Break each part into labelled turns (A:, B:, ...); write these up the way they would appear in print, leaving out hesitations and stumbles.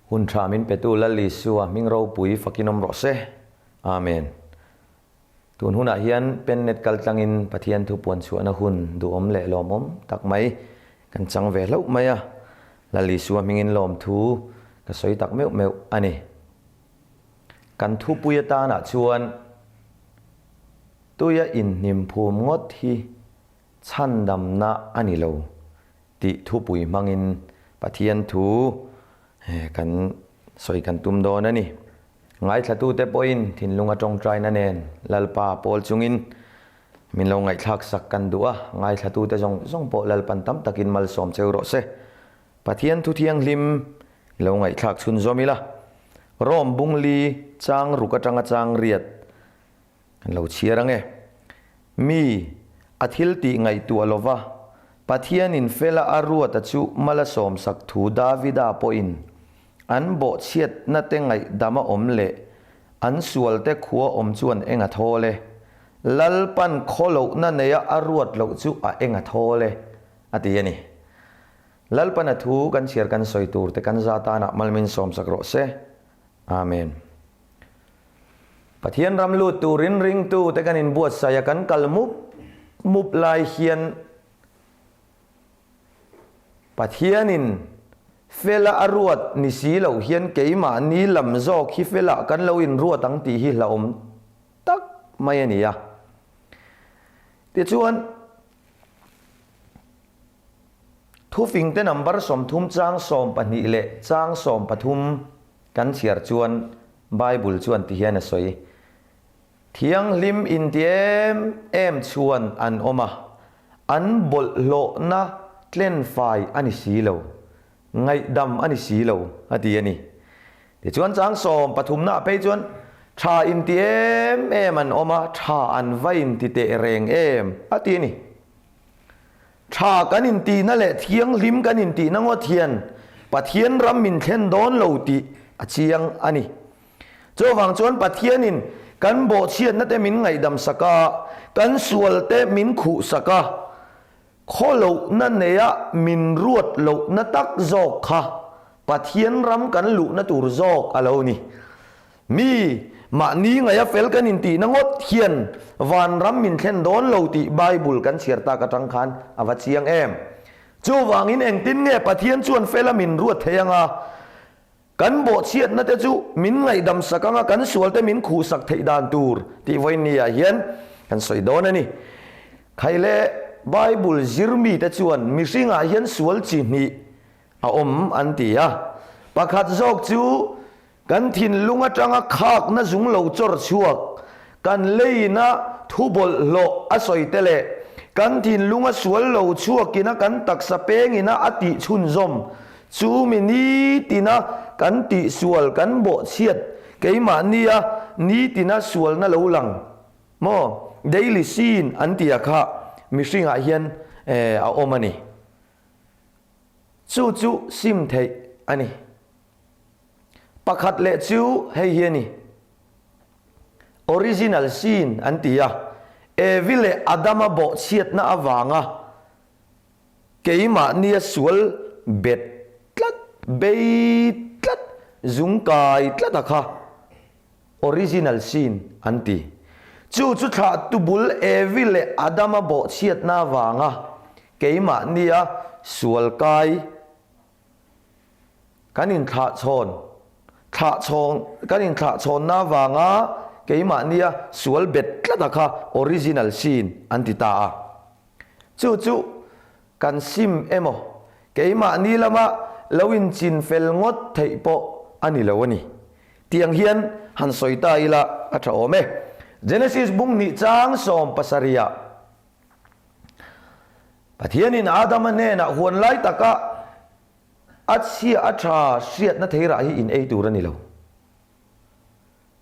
A: Hun tha min petu Lal Isua hming ropui fakin awm rawh se. Amen. Tun hunah hian Pennet kal tlangin Pathian thu puan chhuahna hun duhawm leh lawmawm tak mai kan chang ve hlauh mai a. Lal Isua hmingin lawmthu ka sawi tak meuh meuh a ni. Kan thupui atanah chuan tuia inhnim phum ngawt hi chhandamna a ni lo tih thupui hmangin Pathian thu kan sawi kan tum dawn a ni. Ngaithlatute pawhin thinlunga tawngtaina nen Lalpa pawl chungin min lo ngaihthlak sak kan duh a, ngaithlatute zawng zawng pawh Lalpan tam takin malsawm cheu rawh se. Pathian thu thianghlim i lo ngaihthlak chhunzawm ila, Rome bungli chang ruk atanga chang riat Kan lo chhiar ang e. Mi, a thil tih ngaihtuah lova, Pathianin fela a ruata chu mal a sawmsak thu Davida pawhin an bawhchhiatna te ngaihdam a awm leh an sualte khua awm chuan eng a thawl e. Lalpan khawlohna neia a ruat loh chu a eng a thawl e, a ti a ni. Lalpan a thu kan chhiar kan sawi tur te kan za tanah mal min sawmsak rawh se. Amen. Pathian ram lut turin ringtu te kan inbuatsaih a, kan kal mup mup lai hian Pathianin fela a ruat ni si loh hian keimahni lam zawk hi felah kan lo inruat ang tih hi hlauhawm tak mai a ni a. Tichuan, Thufingte number 30 chang 12 leh chang 13 kan chhiar chuan Bible chuan ti hian a sawi, Thianghlim inti em em chuan an awm a, an bawlhhlawhna tlenfai a ni si lo, ngaihdam a ni si lo, a ti a ni. Tichuan chang 13 naah phei chuan tha inti em em an awm a, tha an va inti teh reng em, a ti a ni. Tha kan intihna leh thianghlim kan intihna ngawt hian Pathian ram min thlen dawn lo tih a chiang a ni. Chuvang chuan Pathianin kan bawhchhiatna te min ngaihdam sak a, kan sual te min khuh sak a, khawlohna neia min ruat lohna tak zawk kha Pathian ram kan luhna tur zawk a lo ni. Mi, mahni ngaia fel kan intihna ngawt hian vanram min thlen dawn lo tih Bible kan chhiar tak atang khan a va chiang em. Chuvangin engtin nge Pathian chuan fela min ruat thei anga, kan bawhchhiatna te chu min ngaihdam sak anga kan sual te min khuhsak theih dan tur tih vawiin ah hian kan sawi dawn a ni. Khaile Bible zir mite chuan mihringah hian sual chi hnih a awm an ti a, pakhat zawk chu Kan thinlung atanga khakna zung lo chawr chhuak, kan leina thu bawlhhlawh a sawi te leh kan thinlunga sual lo chhuakina kan taksa pengina a tih chhunzawm chu mi nitina kan tihsual kan bawhchhiat keimahnia nitina sualna lo lang maw daily sin an tih a kha mihringah hian a awm a ni. Chu chu sim theih a ni. Pakhat leh chu hei hi a ni, Original sin an ti a, Evi leh Adama bawhchhiatna avanga keimahnia sual bet tlat, bei tlat, zungkai tlat a kha original sin an ti. Chu chu thlahtu bul Evi leh Adama bawhchhiatna avanga keimahnia sual kai Kan inthlahchhawn, thlahchhawng, kan inthlahchhawnna avanga keimahnia sual bet tlat a kha original sin an ti ta a. Chu chu kan sim emaw, keimahni lama lo inchin fel ngawt theih pawh a ni lo a ni. Tiang hian han sawi ta ila a tha awm e. Genesis bung hnih chang 17 ah. Pathianin Adama hnenah huan lai taka a chhia a tha hriatna theirah hi in ei tur a ni lo.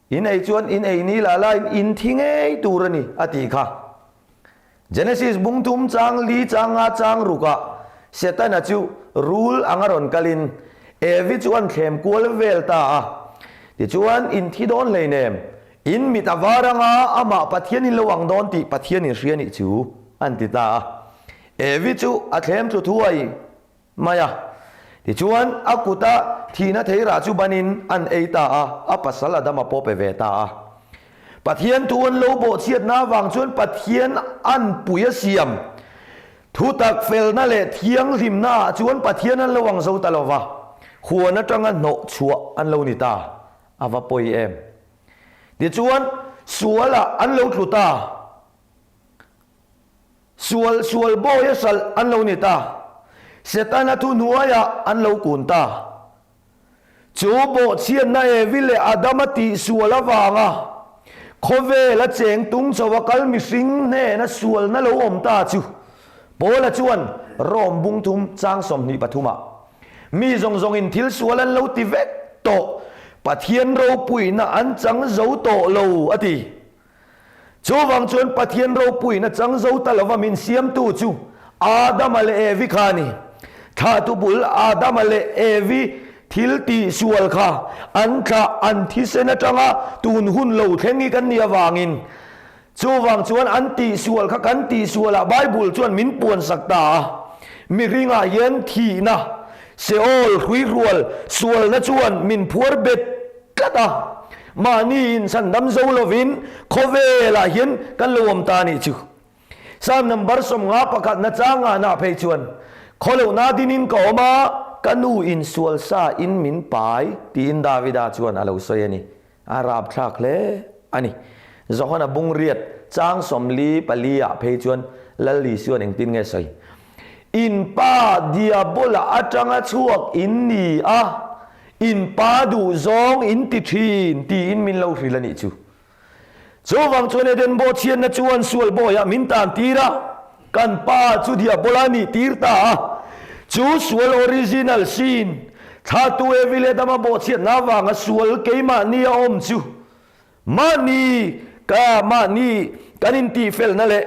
A: In ei chuan in ei ni lah laiin in thi ngei tur a ni a tih kha. Genesis bung thum chang li chang nga chang rukah Setana chu rul anga rawn kalin Evi chu an thlem kual vel ta a. Tichuan in thi dawn hleinem In mit a var anga amah Pathian in lo ang dawn tih Pathian in hria nih chu an ti ta a. Evi chu a thlem tlu thuai mai a. Tichuan, a kuta thihna theirah chu banin an ei ta a, a pasal Adama pawh pe ve ta a. Pathian thu an lo bawhchhiatna avang chuan Pathian an pui a siam. Thutak felna leh thianghlimna ah chuan Pathian an lo ang zo ta lova, huan atanga hnawh chhuah an lo ni ta. A va pawi em? Tichuan, sualah an lo tlu ta. Sual sual bawi a hralh an lo ni ta. Setana thuhnuaiah an lo kun ta. Chu bawhchhiatna Evi leh Adama tihsual avanga khawvel a cheng tung chho a kal mihring hnena sualna lo awm ta chu Paula chuan Rom bung thum chang 23 ah mi zawng zawngin thil sual an lo ti vek tawh, Pathian ropuina an chang zo tawh lo a ti. Chuvang chuan Pathian ropuina chang zo ta lova min siamtu chu Adama leh Evi kha a ni. Thlahtu bul Adama leh Evi thil tih sual kha an thlah an thisen atanga tun hun lo thleng hi kan nih avangin chuvang chuan an tih sual kha kan tih sualah Bible chuan min puansak ta a. Mihringah hian thihna, Seol, hruihrual, sualna chuan min phuar bet tlat a, mahni inchhan dam zo lovin khawvelah hian kan lo awm ta a nih chu. Psalm number 50 pakhatna changa nah phei chuan, Khawlohna dinin ka awm a, ka nu in sual sa in min pai, tiin Davida chuan a lo sawi a ni. A rapthlak hle a ni. Johana bungriat chang 44 ah phei chuan Lal Isuan engtin nge sawi? In pa Diabola atanga chhuak in ni a, in pa duh zawng in ti thin tiin min lo hrilh a nih chu. Chuvang chuan Eden bawhchhiatna chuan sual bawiah min tan tir a, kan pa chu Diabola nih tir ta a. Chu sual original sin, thlahtu Evi leh Adama bawhchhiatna avanga sual keimahni a awm chu Mahni ka mahni kan intihfelna leh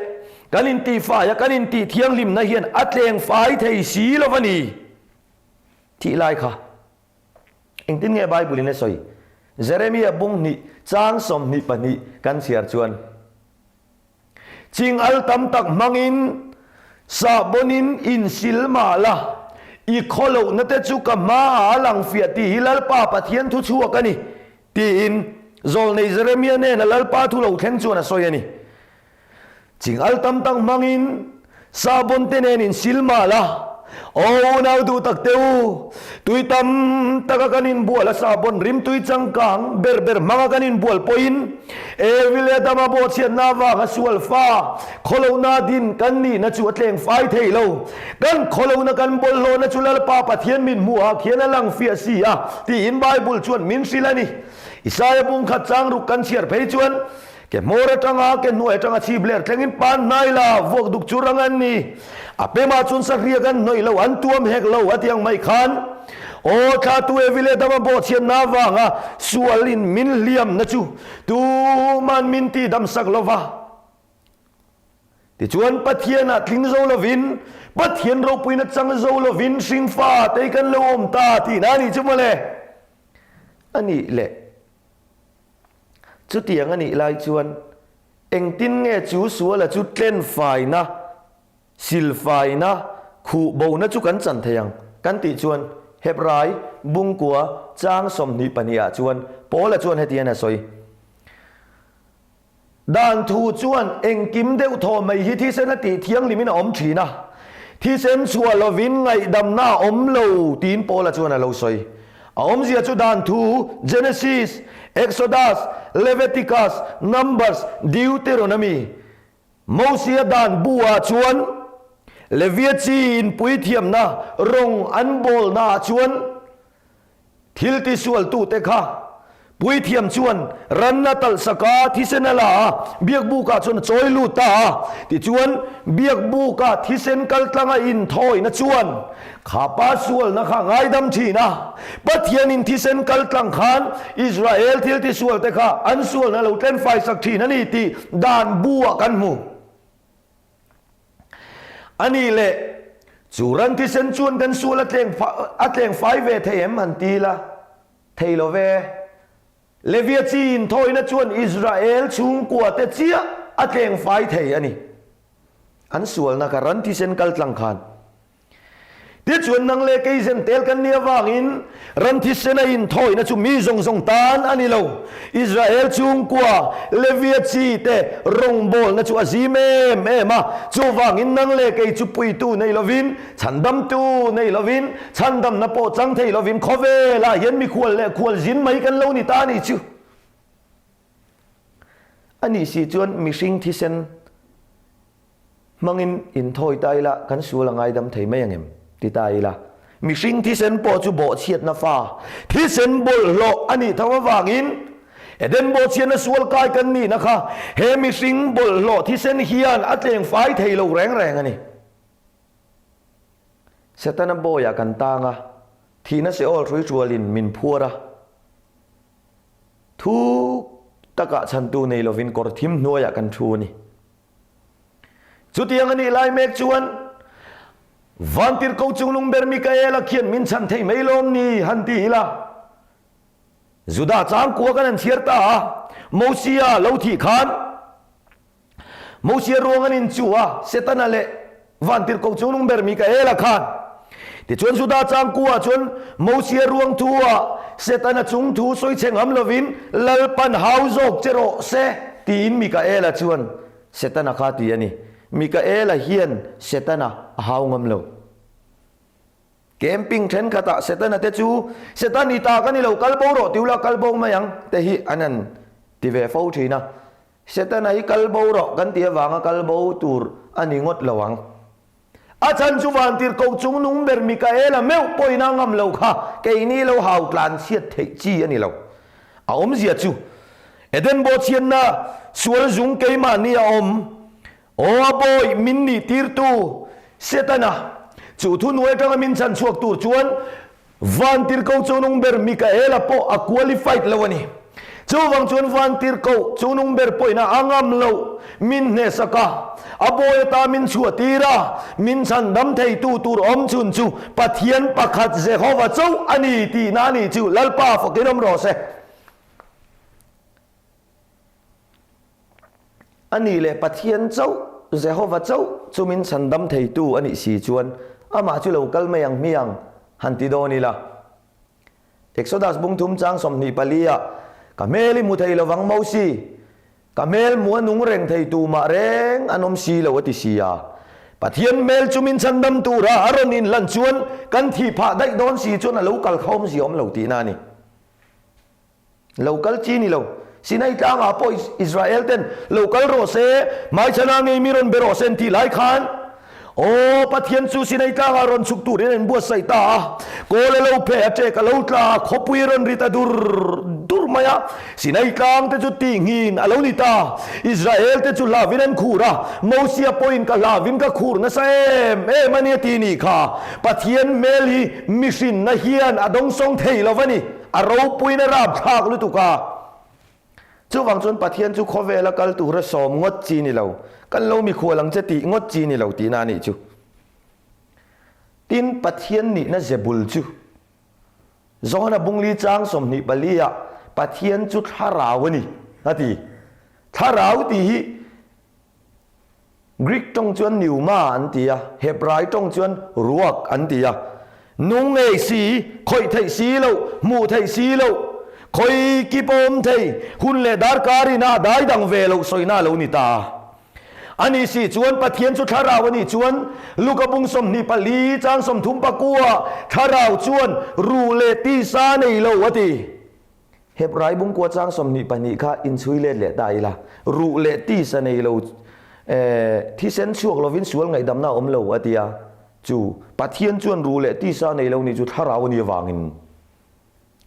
A: kan intihfaia kan intihthianghlimna hian a tleng fai thei si lo va ni tih lai kha engtin nge Bible in a sawi? Jeremia bung hnih chang 22 kan chhiar chuan Ching al tam tak hmangin sahbawnin insil mah la, i khawlohna te chu ka hmaah a lang fiah tih hi Lalpa Pathian thu chhuak a ni, tiin Zawlnei Jeremia nena Lalpa thu lo thleng chuan a sawi a ni. Ching al tam tak hmangin sahbawn te nen insil mah la, Aw unau duh tak te u, tui tam taka kan inbual a sahbawn rimtui changkang ber ber hmanga kan inbual pawhin Evi leh Adama bawhchhiatna avanga sual fa khawlohna din kan nihna chu a tleng fai thei lo. Kan khawlohna kan bawlhhlawhna chu Lalpa Pathian min hmuhah khian a lang fiah si a, tiin Bible chuan min hrilh a ni. Isaia bungkhat changruk kan chhiar phei chuan, Ke hmawr atanga ke hnuai atanga chhip ler thlengin pan hnai la, vuak duk chu rang an ni. A pemah chuan sahriak an hnawih lo, an tuam hek lo a ti ang mai khan. Aw thlatu Evi leh Adama bawhchhiatna avanga sualin min hliamna chu tuman min tihdam sak lo va. Tichuan Pathianah tling zo lovin, Pathian ropuina chang zo lovin hringfa te kan lo awm ta tihna a nih chu mawle. A nih leh. Chutiang a nih lai chuan engtin nge chu suala chu tlenfaina, silfaina, khuhbona chu kan chan thei ang kan tih chuan Hebrai bungkua chang 22 ah chuan Paula chuan hetiang a sawi. Dan thu chuan engkim deuh thaw mai hi thisen a tih thianghlimin a awm thin a, thisen chhuah lovin ngaihdamna a awm lo tiin Paula chuan a lo sawi. A awmzia chu dan thu Genesis, Exodus, Leviticus, Numbers, Deuteronomy, Mosia dan bu ah chuan Levia chi in puithiamna rawng an bawlna ah chuan Thil tisualtute kha puithiam chuan ran a talhsak a, thisen a la a, biakbukah chuan a chawi lut ta a. Tichuan, biakbuka thisen kaltlanga inthawina chuan kha pa sualna kha a ngaidam thin a. Pathianin thisen kaltlang khan Israel thil tisualte kha an sualna lo tlenfaisak thin a ni tih dan bu-ah kan hmu. A nih leh, chu ran thisen chuan kan sual a tleng a tleng fai ve thei em han ti la? Thei lo ve. Levia chi inthawina chuan Israel chhungkua te chiah a tleng fai thei a ni. An sualna kha ran thisen kal tlang khan. Tichuan nang leh kei Zentel kan nih avangin ran thisena inthawina chu mi zawng zawng tan a ni lo. Israel chhungkua Levia chi te rawngbawlna chu a zim em em a, chuvangin nang leh kei chu puitu nei lovin, chhandamtu nei lovin, chhandamna pawh chang thei lovin khawvelah hian mikhual leh khualzin mai kan lo ni ta a nih chu. A nih si chuan mihring thisen Hmangin inthawi ta ila kan sual a ngaidam thei mai angem? ti ta ila. Mihring thisen pawh chu bawhchhiatna fa, thisen bawlhhlawh a nih tho avangin Eden bawhchhiatna sual kai kan nihna kha he mihring bawlhhlawh thisen hian a tleng fai thei lo reng reng a ni. Setana bawiah kan tang a, thihna seol hruihrualin min phuar a. Thuk takah chhantu nei lovin kawr thim hnuaiah kan thu a ni. Chutiang a nih lai mek chuan Vantirhko chunglung ber Mikaela khian min chhan thei mai lawm ni han ti ila. Juda changkua kan han chhiar ta a, Mosia lo thih khan Mosia ruang an inchuh a, Setana leh Vantirhko chunglung ber Mikaela khan. Tichuan Juda changkua chuan Mosia ruang thu ah Setana chung thu sawi chhe ngam lovin Lalpan hau zawk che rawh se tiin Mikaela chuan Setana kha ti a ni. Mikaela hian Setana a hau ngam lo. Camping thenkhatah Setana te chu Setan i ta ka ni lo, kal bo rawh ti ula kal bo mai ang te hi an han ti ve fo thin a. Setana hi kal bo rawh kan ti avanga kal bo tur a ni ngawt lo ang. A chhan chu vantirhkoh chung nung ber Mikaela meuh pawhin a ngam lo kha keini lo hau tlan chhiat theih chi a ni lo. A awmzia chu Eden bawhchhiatna sual zung keimahni a awm. Aw a bawi min nih tirtu Setana chu thuhnuai atanga min chhan chhuak tur chuan Vantirhkoh chunung ber Mikaela pawh a qualified lo a ni. Chuvang chuan Vantirhkoh chunung ber pawhin a ngam lo, min hnehsak a, a bawi ata min chhuahtir a, min chhandam theitu tur awm chhun chu Pathian pakhat Jehova chauh a ni tihna a nih chu Lalpa fakin awm rawh se. A nih leh Pathian chauh, Jehova chauh chu min chhandam theitu a nih si chuan amah chu lo kal mai ang hmiang han ti dawn ila. Exodus bung thum chang 24 ah, Ka hmel i hmu thei lovang Mosi, ka hmel hmu a nung reng thei tu mah reng an awm si lo a ti si a. Pathian hmel chu min chhandam tura a rawn inlan chuan kan thih phah daih dawn si chuan a lo kal kha awmzia awm lo tihna a ni. Lo kal chi ni lo. Sinai tlangah pawh Israel ten lo kal rawh se, hmaichhana ngei mi rawn be rawh se an tih lai khan, Aw, Pathian chu Sinai tlangah rawn chhuk turin a inbuatsaih ta a, kawl a lo phe a, ṭek a lo tla a, khawpui a rawn ri ta dur dur mai a, Sinai tlang te chu tihngin a lo ni ta. Israel te chu hlavin an khur a, Mosia pawhin ka hlavin ka khur nasa em em a ni a ti nih kha. Pathian hmel hi mihrinna hian a dawngsawng thei lo va ni. A ropuiin a rapthlak lutuk a. Chuvang chuan Pathian chu khawvela kal tura sawm ngawt chi ni lo, kan lo mikhual ang che tih ngawt chi ni lo tihna a nih chu. Tin, Pathian nihna ze bul chu Johana bungli chang 24 ah Pathian chu thlarau a ni a ti. Thlarau tih hi Greek tawng chuan pneuma an ti a, Hebrai tawng chuan ruach an ti a. Nung ngei si, khawih theih si loh, hmuh theih si loh, khawi ki pawm thei, hun leh darkar ina dai dang ve loh sawina a lo ni ta a. A nih si chuan Pathian chu thlarau a nih chuan Luka bung 24 chang 39 thlarau chuan ruh leh tisa nei lo a ti. Hebrai bungkua chang 22 kha inchhui let leh ta ila, ruh leh tisa nei lo thisen chhuak lovin sual ngaihdamna a awm lo a ti a, chu Pathian chuan ruh leh tisa nei lo nih chu thlarau a nih avangin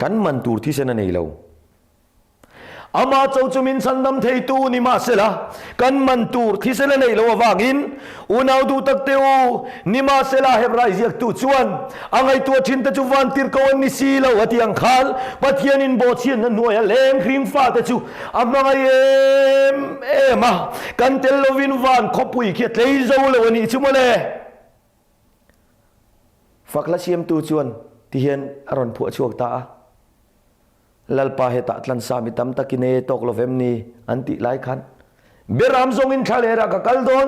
A: kan man tur thisen a nei lo. Amah cho chu min chhandam theitu ni mahsela kan man tur thisen a neih loh avangin Unau duh tak te u, nimahsela Hebrai ziaktu chuan a ngaihtuah thin te chu vantir ko an ni si lo a ti ang khan Pathianin bawhchhiatna hnuaia leng hring fate chu a hmangaih em em a, kan tel lovin van khawpui khi a tlei zo lo a nih chu mawle. Fakhla siamtu chuan tihian a rawn phuah chhuak ta a. Lalpa hetah tlansa mi tam takin e tawk lo vem ni an tih lai khan Beram zawngin thla lerah ka kal dawn.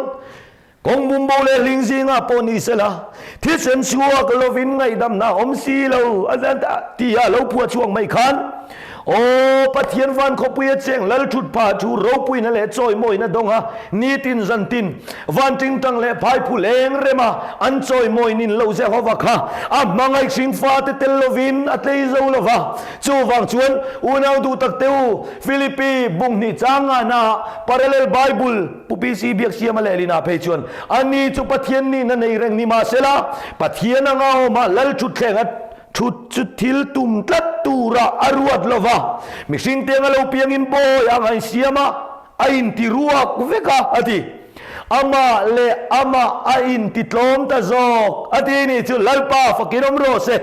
A: Kawng bumbo leh hling zingah pawh ni sela, thisen chhuak lovin ngaihdamna a awm si lo a ti a lo phuah chhuak mai khan, Aw Pathian van khawpuia cheng lal thut phah thu ropuina leh chawimawina dawnga nitin zantin van tingtang leh phaiphu leng rema an chawimawi nin lo Jehova kha a hmangaih hring fate tel lovin a tlei zo lo va. Chuvang chuan unau duh tak te u, Philippi bunghnih chang ngahnaah Parallel Bible, Pu PC Biaksiama leh Lina phei chuan ani chu Pathian nihna nei reng ni mahsela Pathian anga awma lal thutthleng a thut chu thil tum tlat tura a ruat lo va, mihring te anga lo piangin bawi anga insiam a, a inti ruak vek a, a ti. Amah leh amah a inti tlawm ta zawk, a ti ni chu Lalpa fakin awm rawh se.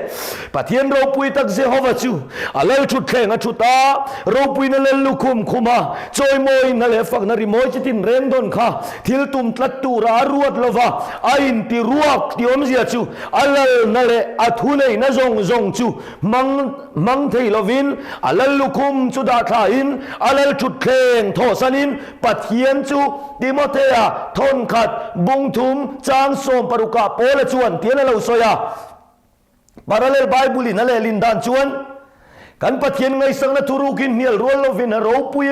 A: Pathian ropui tak Jehova chu a lal thutthleng a thut a, ropuina lal lukhum khum a, Chawimawina leh fakna rimawi chi tin reng dawn kha thil tum tlat tura a ruat lova, a inti ruak tih awmzia chu a lalna leh a thuneihna zawng zawng chu hmang hmang thei lovin a lal lukhum chu dah thlain a lal thutthleng thawhsanin Pathian chu Timothea thawnkhat bungthum chang sawmparukah Paula chuan tian a lo sawi a. Parallel Bible in a lehlin dan chuan kan Pathian ngaihsakna thurukin hnial rual lovin a ropui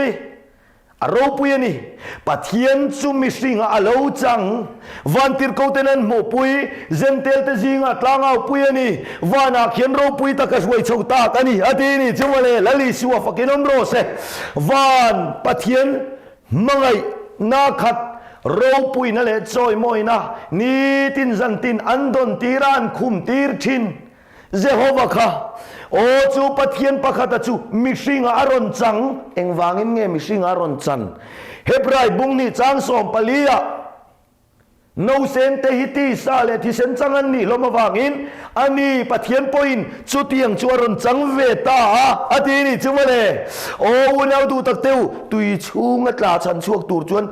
A: a ropui a ni. Pathian chu mihringah a lo chang. Vantirhko ten an hmuhpui, Zentel te zingah tlangaupui a ni. Vanah khian ropui tak a hruai chho tak a ni a ti ni. Chu mawle Lal Isua fakin awm rawh se. Van Pathian hmangaihna khat Ropuina leh chawimawina nitin zantin an dawn tir a, an khum tir thin. Jehova kha, Aw chu Pathian pakhata chu mihringah a rawn chang. Engvangin nge mihringah a rawn chan? Hebrai bunghnih chang sawmpali-ah Nausen te hi tisa leh thisen chang an nih hlawm avangin a ni Pathian pawhin chutiang chu a rawn chang ve ta a, a ti ni chu mawle. Aw unau duh tak te u, tui chhunga tla chhan chhuak tur chuan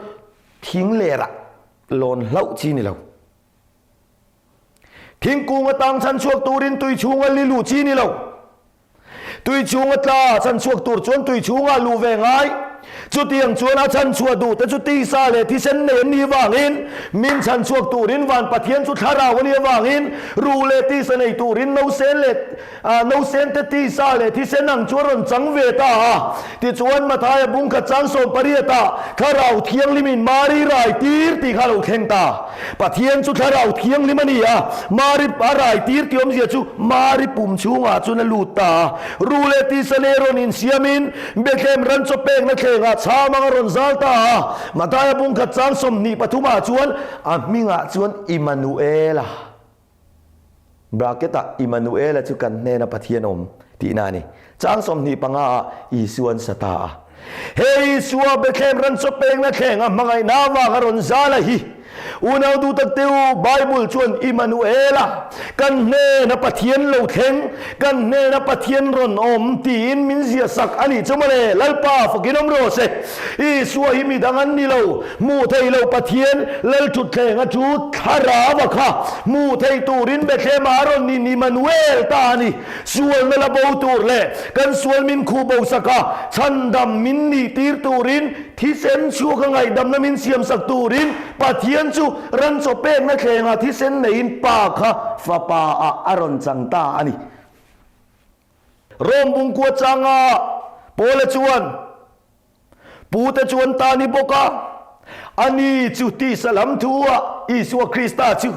A: Thing lerah lawn hlauh chi ni lo. Thingkung atang chhan chhuak turin tui chhunga li luh chi ni lo. Tui chhunga tla chhan chhuak tur chuan tui chhunga luh ve ngai. Chutiang chuan a chhan chhuah duh te chu tisa leh thisen nei an nih vangin min chhan chhuak turin van Pathian chu thlarau a nih avangin ruh leh tisa nei turin nausen leh Nausen te tisa leh thisen ang chu a rawn chang ve ta a. Tichuan Mathaia bungkhat chang 18 ah Thlarau Thianghlimin Mari rai tir tih kha a lo thleng ta. Pathian chu Thlarau Thianghlim a ni a, Mari a rai tir tih awmzia chu Mari pum chhungah chuan a lut ta a. Ru leh tisa leh rawn insiamin Bethlehem ran chaw pekna thlengah chham ang a rawn zal ta a. Mathaia bungkhat chang 23 ah chuan a hmingah chuan Immanuela. Bracket-ah Immanuela chu kan hnena Pathian awm tihna a ni. Chang 25 ah Isua an sa ta a. He Isua Bethlehem ran chaw pekna thlenga hmangaihna avanga rawn zal a hi. Unau duh tak te u, Bible chuan Immanuela, kan hnena Pathian lo thleng, kan hnena Pathian rawn awm tiin min ziah sak a nih chu mawle. Lalpa fakin awm rawh se. Isua hi midang an ni lo, hmuh thei lo Pathian Lal thutthleng a chu thlarau a kha hmuh thei turin Bethlehem ah a rawn in Immanuel ta a ni. Sualna la bo tur leh kan sual min khuh bo sak a, chhandam min nih tir turin thisen chhuak a ngaihdamna min siam sak turin Pathian chu ran chaw pekna thlengah thisen neiin Pa kha Fapa ah a rawn chang ta a ni. Rom bungkua changa Paula chuan Pute chu an ta ni bawk a, ani chu tisa lam thu ah Isua Krista chu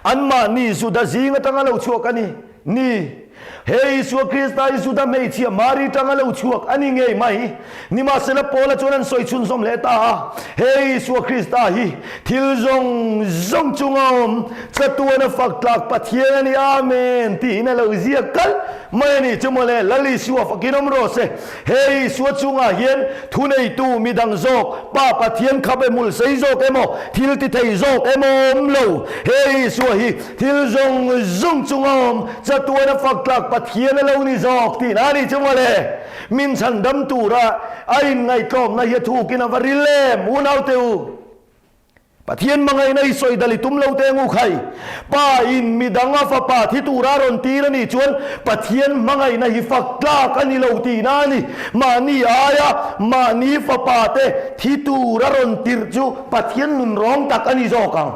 A: anmahni Juda zing atanga lo chhuak a ni. Ni, he Isua Krista hi Juda hmeichhia Mari tanga lo chhuak a ni ngei mai. Nimahsela Paula chuan an sawi chhunzawm leh ta a, he Isua Krista hi thil zawng zawng chunga awm chatuana fak tlak Pathian a ni, Amen tiin a lo ziak kalh mai a ni. Chu mawle, Lal Isua fakin awm rawh se. He Isua chungah hian thuneitu midang zawk, Pa Pathian khap emul sei zawk emaw, thil ti thei zawk emaw awm lo. He Isua hi thil zawng zawng chunga awm, chatuan a fak tlak Pathian a lo ni zawk tihna a ni chu mawle. Min chhandam tura a inngaihtlawmna hi a thukin a va ril em, unaute u. Pathian hmangaihna i sawi dal i tum lo teng u khai. Pa in midang a fapa thi tura a rawn tir a nih chuan Pathian hmangaihna hi fak tlak a ni lo tihna a ni. Mahni aia mahni fapa te thi tura rawn tirh chu Pathian nun rawng tak a ni zawk ang.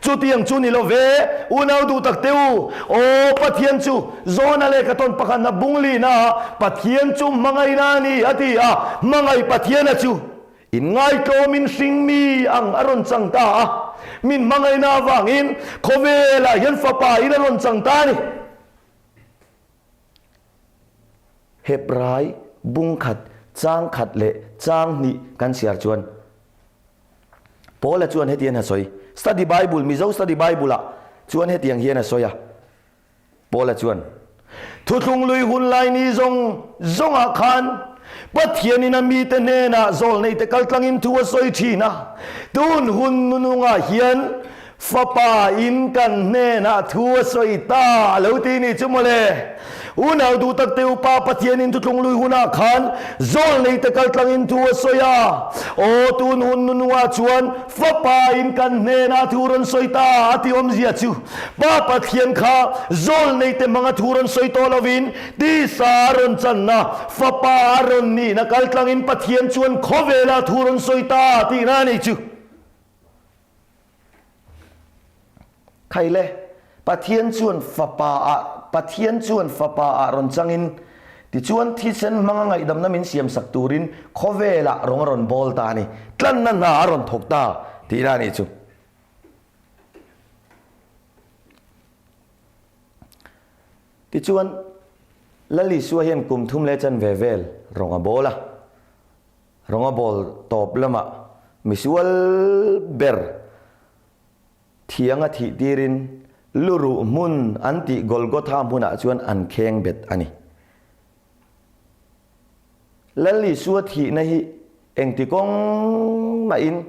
A: Chutiang chu ni lo ve, unau duh tak te u. Aw, Pathian chu Jona lehkha tawn pakhatna bung lina ah Pathian chu hmangaihna a ni a ti a, hmangaih Pathiana chu inngaihtlawmin hringmi ang a rawn chang ta a, min hmangaihna avangin khawvelah hian fapa in a rawn chang ta a ni. Hebrai bung khat, chang khat leh chang hnih kan chhiar chuan Paula chuan hetiang a sawi, Study Bible, Mizo Study Bible-ah chuan hetiang hian a sawi a, Paula chuan, Thuthlung lui hun lai ni zawng zawngah khan Pathianin a mite hnenah zawlneite kaltlangin thu a sawi thin a, tun hun nunungah hian Fapa in kan hnenah thu a sawi ta a lo ti ni chu mawle. Unau duh tak te upa Pathianin thutlung lui hunah khan zawlneite kaltlangin thu a sawi a. Aw tun hun nunungah chuan Fapa in kan hnenah thu rawn sawi ta a ti awmzia chu Pa Pathian kha zawlneite hmanga thu rawn sawi tawh lovin tisa a rawn channa Fapa a rawn nihna kaltlangin Pathian chuan khawvelah thu rawn sawi ta tihna a ni chu. Khaile, Pathian chuan Fapa ah Pathian chuan Fapa ah rawn changin, tichuan thisen hmanga ngaihdamna min siamsak turin khawvelah rawng a rawn bawl ta a ni, tlanna hna a rawn thawk ta tihna a nih chu. Tichuan, Lal Isua hian kum thum leh chanve vel rawng a bawl a. Rawnga bawl tawp lamah misual ber thianga thih tirin luruh hmun an tih Golgotha hmunah chuan an kheng bet a ni. Lal Isua thihna hi engti kawng mahin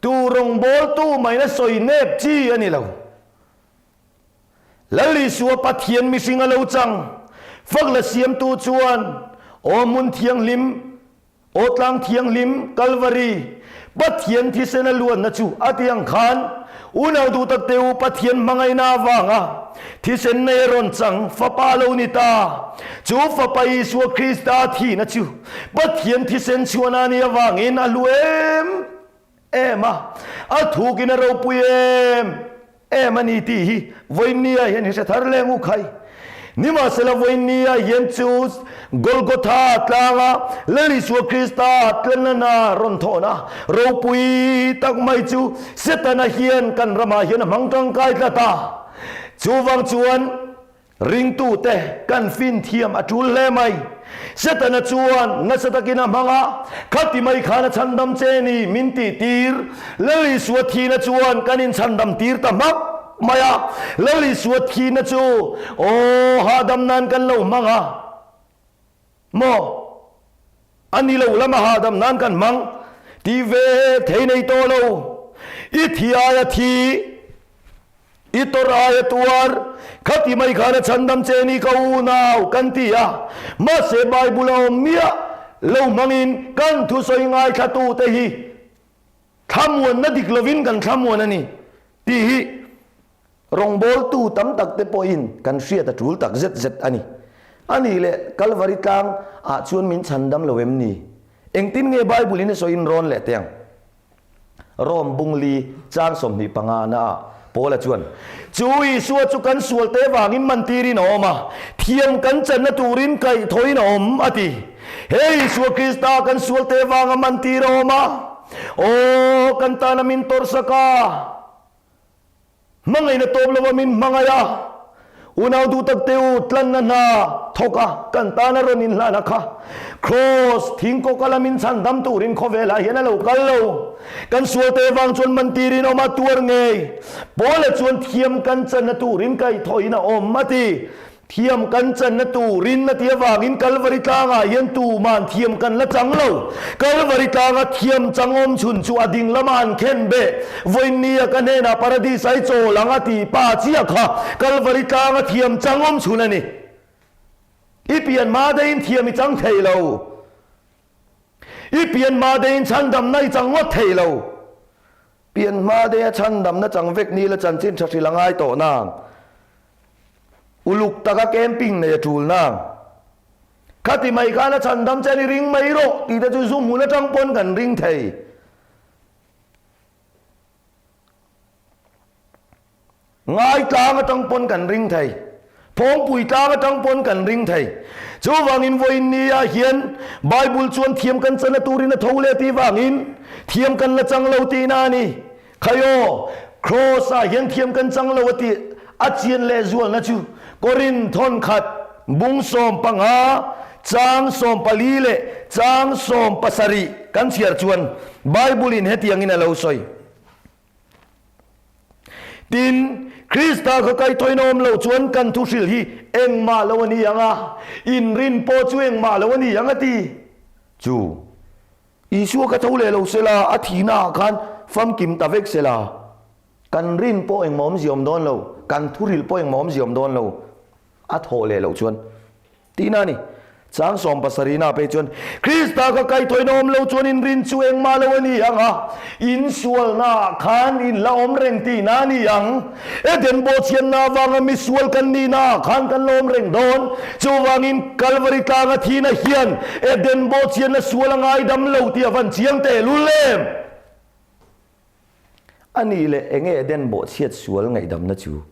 A: tu rawngbawltu maina sawi nep chi a ni lo. Lal Isua Pathian mihring a lo chang fak la siamtu chuan Aw hmun thianghlim, Aw tlang thianghlim, Kalvari, Pathian thisen a luanna chu a ti ang khan unau duh tak te u Pathian hmangaihna avanga thisen nei a rawn chang fapa lo ni ta. Chu fapa Isua Krista thihna chu Pathian thisen chhuahna a nih avangin a hlu em em a, a thukin a ropui em em a ni tih hi vawiinnia hian hi hre thar leng u khai. Nimahsela vawiinnia hian chu Golgotha tlanga Lal Isua Krista tlanna rawn thawhna ropui tak mai chu Setana hian kan ramah hian a hmang tangkai tlat a. Chuvang chuan Ringtute kan fin thiam a tul hle mai. Setana chuan nasa takin a hmang a, Khati mai khan a chhandam che ni min tih tir. Lal Isua thihna chuan kan inchhandam tir ta hmak mai a. Lal Isua thihna chu aw hahdam nan kan lo hmang a maw? A ni lo lama hahdam nan kan hmang ti ve thei nei tawh lo. I thi aia thi. I tawrh aia tuar, khati mai khan a chhandam che ni ka unau kan ti a, mahse Bible a awm miah lo hmangin kan thusawi ngaithlatute hi thlamuanna dik lovin kan thlamuan a ni tih hi rawngbawltu tam tak te pawhin kan hriat a tul tak zet zet a ni. A nih leh Kalvari tlang ah chuan min chhandam lo em ni? Engtin nge Bible in a sawiin rawn leh teh ang? Rom bungli chang 25 na ah Paula chuan, Chu Isua chu kan sualte vangin mantirin a awm a, thiam kan channa turin kaihthawhin a awm, a ti. He Isua Krista kan sualte vanga mantir a awm a, aw, kan tana min tawrhsak a. Hmangaihna tawp lova min hmangaih a, unau duh tak te u, tlanna hna thawk a, kan tana rawn inhlan a kha. Kraws, thingkawka la min chhan dam turin khawvelah hian a lo kal lo. Kan sualte vang chuan man tirin awm a tuar ngei. Paula chuan thiam kan channa turin kaihthawhin a awm a ti. Thiam kan channa turin a ti avangin Kalvari tlangah hian tuman thiam kan la chang lo. Kalvari tlanga thiam chang awm chhun chu a ding lama an khen beh. Vawiinnia ka hnenah Paradis ai chawl ang a ti pa chiah kha Kalvari tlanga thiam chang awm chhun a ni. I pian hma deihin thiam i chang thei lo. I pian hma deihin chhandamna i chang ngawt thei lo. Pian hma deiha chhandamna chang vek ni la chanchin tha hrilh a ngai tawh nang. Uluk taka camping nei a tul nang. Khati mai khan a chhandam che ni ring mai rawh tih te chu zu hmun atang pawn kan ring thei. Ngai tlang atang pawn kan ring thei. Phawngpui tlang atang pawn kan ring thei. Chuvangin vawiin ni ah hian Bible chuan thiam kan chana turin a tho leh tih vangin thiam kan la chang lo tihna a ni. Khai aw, Kraws ah hian thiam kan chang lo a tih a chian lehzualna chu Korin thawnkhat bung 15 chang 14 leh chang 17 kan chhiar chuan Bible in hetiangin a lo sawi. Tin, Krista kha kaithawiin a awm loh chuan kan thuhrilh hi engmah lo a ni ang a, inrin pawh chu engmah lo a ni ang a ti. Chu Isua ka tho leh lo sela, a thihna ah khan famkim ta vek sela, kan rin pawh engmah awmzia awm dawn lo, kan thuhrilh pawh engmah awmzia awm dawn lo, a thawh leh loh chuan. Tihna a ni. Chang sawmpasarihna phei chuan, Krista kha kaithawiin a awm lo chuan in rin chu engmah lo a ni ang a, in sualnaah khan in la awm reng tihna a ni ang. Eden bawhchhiatna avanga mi sual kan nihnaah khan kan la awm reng dawn. Chuvangin Kalvari tlanga thihna hian Eden bawhchhiatna sual a ngaidam lo tih a van chiang tehlul em? A nih leh enge Eden bawhchhiat sual ngaihdamna chu?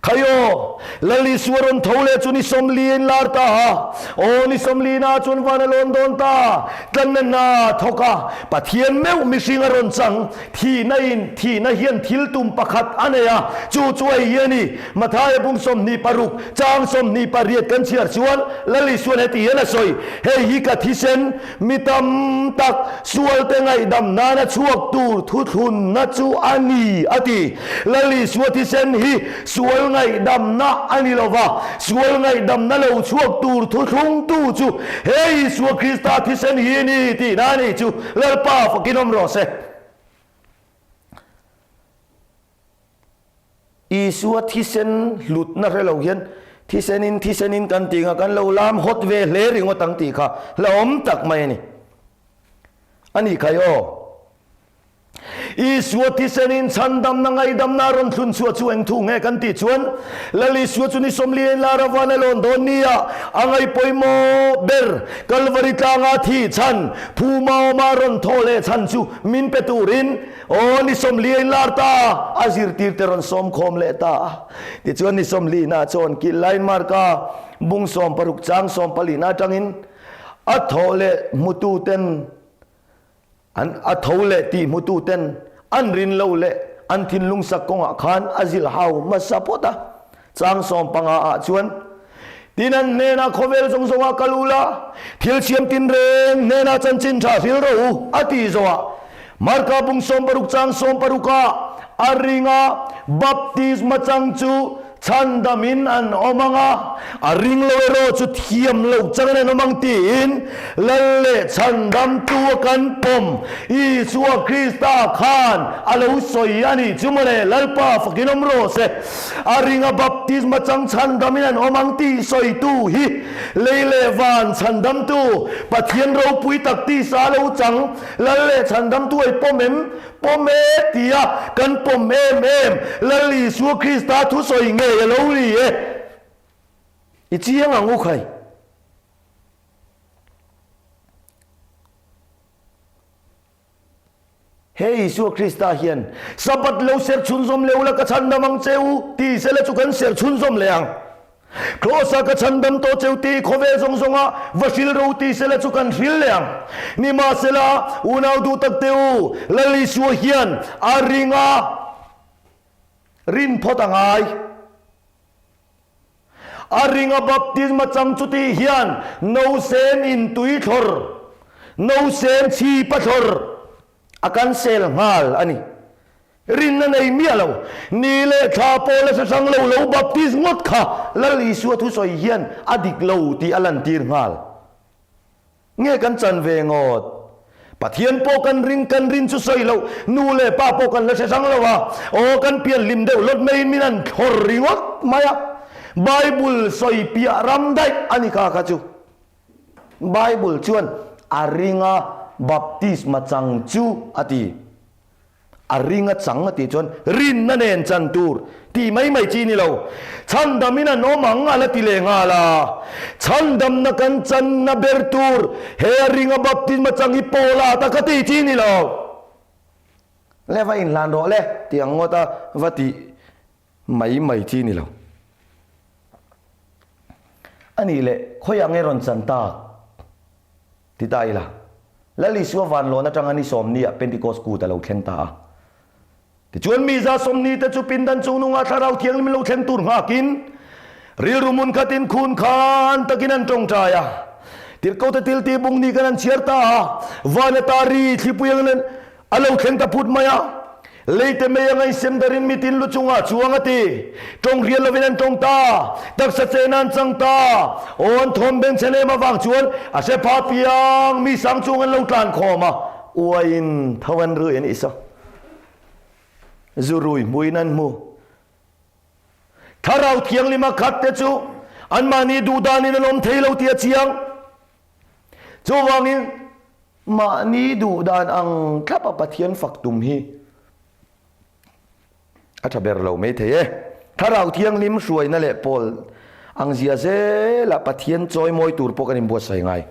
A: Khai aw, Lal Isua rawn tho leh chu ni 40 a inlar ta a, aw ni 40 na chuan van a lawn dawn ta, tlanna hna a thawk a, Pathian meuh mihring a rawn chang, thihna in thihna hian thil tum pakhat a nei a, chu chu hei hi a ni, Mathaia bung 26, chang 28 kan chhiar chuan Lal Isuan heti hian a sawi, Hei hi ka thisen, Mi tam tak sualte ngaihdam nana chhuak tur thuthlunna chu a ni, a ti. Lal Isua thisen hi sual ngaihdamna a ni lo va, sual ngaihdamna lo chhuak tur thuthlungtu chu he Isua Krista thisen hi a ni tihna a ni chu Lalpa fakin awm rawh se. Isua thisen hlutna hre lo hian thisenin thisenin kan tih nga kan lo lam hawt ve hle ringawt ang tih kha hlauhawm tak mai a ni. A nih khai aw. Isua thisenin chhandamna ngaidamna a rawn thlun chhuah chu eng thu nge kan tih chuan Lal Isua chu ni 40 in lar a van a lawn dawn nia a ngaihpawimawh ber Kalvari tlanga thih chhan Phuma awma rawn thawh leh chhan chu min pe turin Aw, ni 40 a inlar ta a, a zirtirte rawn sawm khawm leh ta a. Tichuan ni 40 na chuan kilh lain Marka bung 16 chang 14 na atangin a tho leh hmututen an a tho leh tih hmututen an rin lo leh an thinlung sak kawngah khan a zilh hau hmasa phawt a. Chang 15 ah chuan Tin an hnenah khawvel zawng zawngah kal u la, thil siam tinreng hnenah chanchin tha hril rawh u, a ti zawhah Marka bung 16 chang 16 ah a ringa baptisma chang chu chhandamin an awm ang a, a ring lo erawh chu thiam lo changin an awm ang tiin Lal leh chhandamtu a kan pawm Isua Krista khan a lo sawi a nih chu mawle, Lalpa fakin awm rawh se. A ringa baptisma chang chhandamin an awm ang tih sawitu hi lei leh van chhandamtu Pathian ropui tak tisa lo chang Lal leh chhandamtu ei pawm em? Pawm e tia kan pawm em em Lal Isua Krista thusawi ngei a lo ni e. I chiang ang u khai. He Isua Krista hian, Sabbath lo ser chhunzawm leh ula ka chhandam ang che u, ti sela chu kan ser chhunzawm leh ang. Kraws-a ka chhandam tawh cheu tih khawvel zawng zawnga va hril ro ti sela chu kan hril leh ang. Nimahsela, unau duh tak te u, Lal Isua hian a ring a, rin phawt a ngai. A ringa baptisma chang chutih hian nausen in tui thlawr, nausen chhipa thlawr a kan sel nghal a ni. Rinna nei miah lo, ni leh thla pawh la hre hrang lo lo baptis ngawt kha Lal Isua thusawi hian a dik lo tih a lantir nghal. Nge kan chan ve ngawt? Pathian pawh kan ring, kan rin chu sawi loh, nu leh pa pawh kan la hre hrang lo a, aw kan pian hlim deuh lawt maiin min an thlawr ringawt mai a, Bible sawi piah ram daih a ni kha kha chu. Bible chuan a ringa baptisma chang chu a ti. A ring a chang a tih chuan rinna nen chan tur tih mai mai chi ni lo. Chhandamin an awm ang a la ti leh nghal a. Chhandamna kan channa ber tur he a ring a baptisma chang hi Paula ta ka tih chi ni lo. Le va inhlan rawh le tih ang ngawt a va tih. mai mai chi ni lo. A nih leh khawiah nge rawn chan tak? Ti ta ila, Lal Isua vanlawn atanga ni sawmniah Pentecost kut a lo thleng ta a. Tichuan mi za sawmni te chu pindan chungnungah Thlarau Thianghlim lo thleng tur nghakin rilru hmun khatin khun khan takin an tawngtai a. Tirhkote thil tih bung ni kan han chhiar ta a, van ata ri thlipui angin a lo thleng ta phut mai a. Leite mei anga insem darin mitin lu chungah chuang a ti. Tawng rial lovin an tawng ta, taksa chen an chang ta. Aw an thawm beng chhen em avang chuan a hre pha piang mi sang chung an lo tlan khawm a, uaiin tho an rui a nih saw. Zu rui hmuin an hmu. Thlarau Thianghlim a khat te chu anmahni duh danin an awm thei lo tih a chiang. Chuvangin mahni duh dan ang thlapa Pathian fak tum hi a tha ber lo mai thei e. Thlarau Thianghlim hruaina leh pawl ang zia zela Pathian chawimawi tur pawh kan inbuatsaih ngai.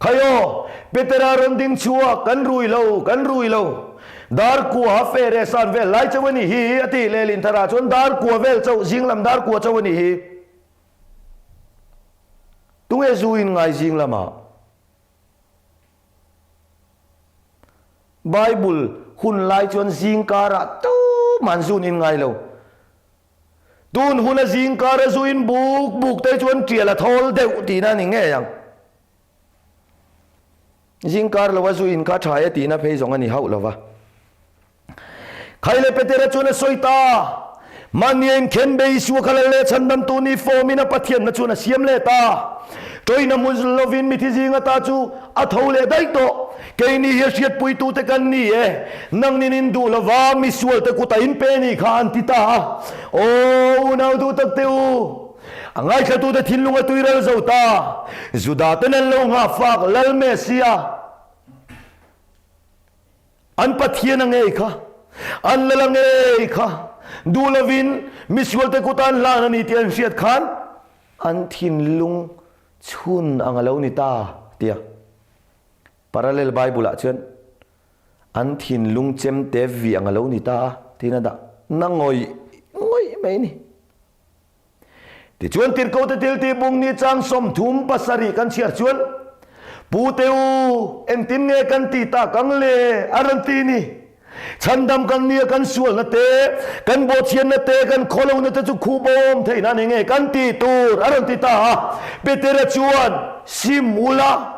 A: Khai aw, Petera rawn ding chhuak, kan rui lo, kan rui lo. Dar kua ha fe reh san vel lai chauh a nih hi, a ti leh Lintharah chuan dar kua vel chauh, zinglam dar kua chauh a nih hi. Tunge zu in ngai zinglamah? Bible hun lai chuan zingkarah tuman zun in ngai lo. Tun huna zingkar a zuin buk buk te chuan tial a thawl deuh tihna a ni ngei ang. Zingkar lo a zuin kha tha e tihna phei zawng a ni hauh lo va. Khai leh Petera chuan a sawi ta, Mahni a inkhen be Isua kha lal leh chhandamtu ni fawmin a Pathianna chuan a siam leh ta. Tawina hmun lovin mithi zing ata chu a tho leh daih tawh. Keini hi a hriatpuitute kan ni e, nangnin in duh lova misualte kut a inpe ni kha an ti ta a. Aw unau duh tak te u, a ngaithlatute thinlung a tuiral zo ta. Juda-ten an lo nghahfak Lal Messia, an Pathian a ngei kha, an Lal a ngei kha, duh lovin misualte kut a an hlan a ni tih an hriat khan an thinlung chhun ang a lo ni ta, tia. Parallel Bible ah chuan an thinlung chemte vi ang a lo ni ta a tiin a dah na ngawih ngawih mai a ni. Tichuan Tirhkote thiltih bung ni chang 37 kan chhiar chuan Pu te u, engtin nge kan tih tak ang le? a rawn ti ni. Chhandam kan nia kan sualna te, kan bawhchhiatna te, kan khawlohna te chu khuh bawm theih nan enge kan tih tur a rawn ti ta a. Petera chuan sim ula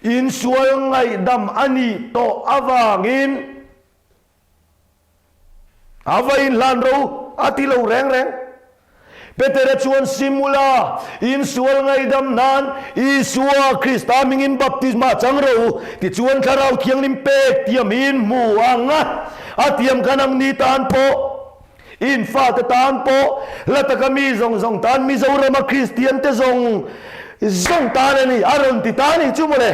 A: insual ngaihdam a nih tawh avangin a va inhlan ro a ti lo reng reng. Petera chuan sim ula, insual ngaihdam nan Isua Krista hmingin baptisma chang rawh u, tichuan Thlarau Thianghlim pek tiamin hmu ang a, a tiam khan ang ni tan pawh, in fate tan pawh, la taka mi zawng zawng tan, Mizorama Kristian te zawng zawng tan a ni, a rawn ti ta a nih chu mawle.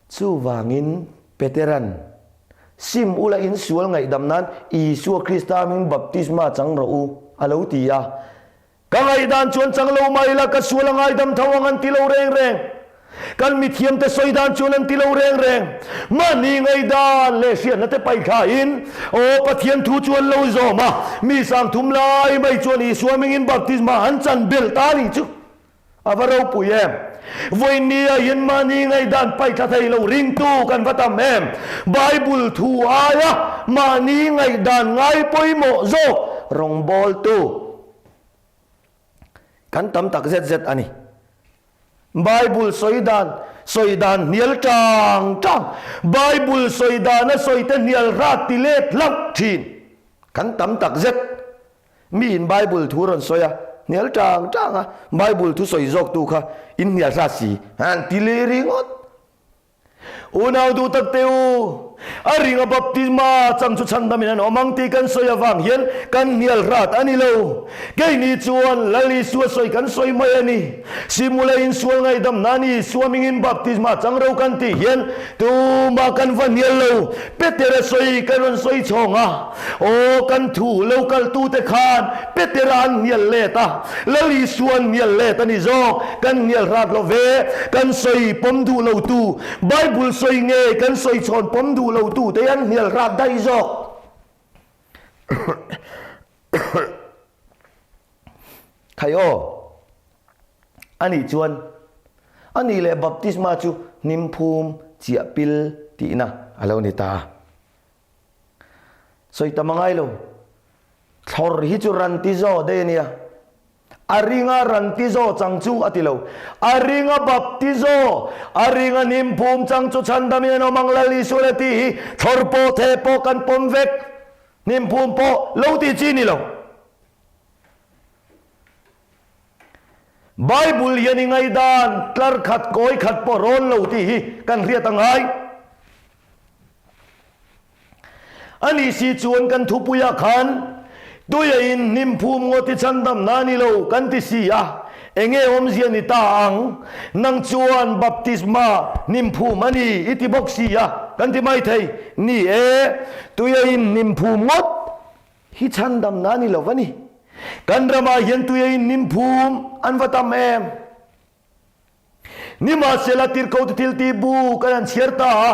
A: Chuvangin Petera'n, Sim ula in sual ngaihdam nan Isua Krista hming baptisma chang rawh u, a lo ti a. Ka ngaihdan chuan chang lo mah ila ka sual a ngaidam tho ang an ti lo reng reng. Kan mithiamte sawi dan chuan an ti lo reng reng. Mahni ngaihdan leh hriatna te paithlain, Aw Pathian thu chu an lo zawm a, mi 3000 lai mai chuan Isua hmingin baptisma an chan belh ta a nih chu. A va ropui em! Vawinia hian mahni ngaihdan paihthla thei lo ringtu kan va tam em! Bible thu aia mahni ngaihdan ngai pawimawh zawk rawngbawltu kan tam tak zet zet a ni. Bible sawi dan sawi dan hnial tang tang, Bible sawi dana sawi te hnial rat ti let hlauh thin kan tam tak zet. Mi in Bible thu rawn sawi a, hnial tang tang a, Bible thu sawi zawk tu kha in hnial hla si an ti leh ringawt. Unau duh tak te u, a ringa baptisma chang chu chhandam in an awm ang tih kan sawi avang hian kan hnial hrat a ni lo. Keini chuan Lal Isua sawi kan sawi mai a ni. Simula insual ngaihdam nan Isua hmingin baptisma chang ro kan tih hian tumah kan va hnial lo. Petera sawi kan rawn sawi chhawng a, aw kan thu lo kaltute khan Petera an hnial let a, Lal Isua an hnial let a ni zawk, kan hnial hrat lo ve, kan sawi pawm duh lotu, Bible sawi nge kan sawi chhawn pawm duh lotu te an hnial hrat daih zawk. Khai aw, a nih chuan a nih leh baptisma chu hnim phum chiah pil tihna a lo ni ta. Sawi tam a ngai lo. Thlawr hi chu ran ti zaw daih a nia. A ringa ran ti zaw chang chu a ti lo. A ringa baptizo, a ringa hnim phum chang chu chhandam in an awm ang Lal Isua le tih hi thlawr pawh the pawh kan pawm vek. Hnim phum pawh lo tih chi ni lo. Bible hian i ngaihdan tlar khat kawi khat pawh rawn lo tih hi kan hriat a ngai. A nih si chuan kan thupuiah khan tuia in hnim phum ngawt i chhandamna a ni lo kan ti si a, enge awmzia ni ta ang? Nang chuan baptisma hnim phum a ni i ti bawk si a kan ti mai thei. Ni e, tuia in hnim phum ngawt hi chhandamna a ni lo va ni. Kan ramah hian tuia in hnim phum an va tam em? Nimahsela tirhkohte thil tih bu kan han chhiar ta a,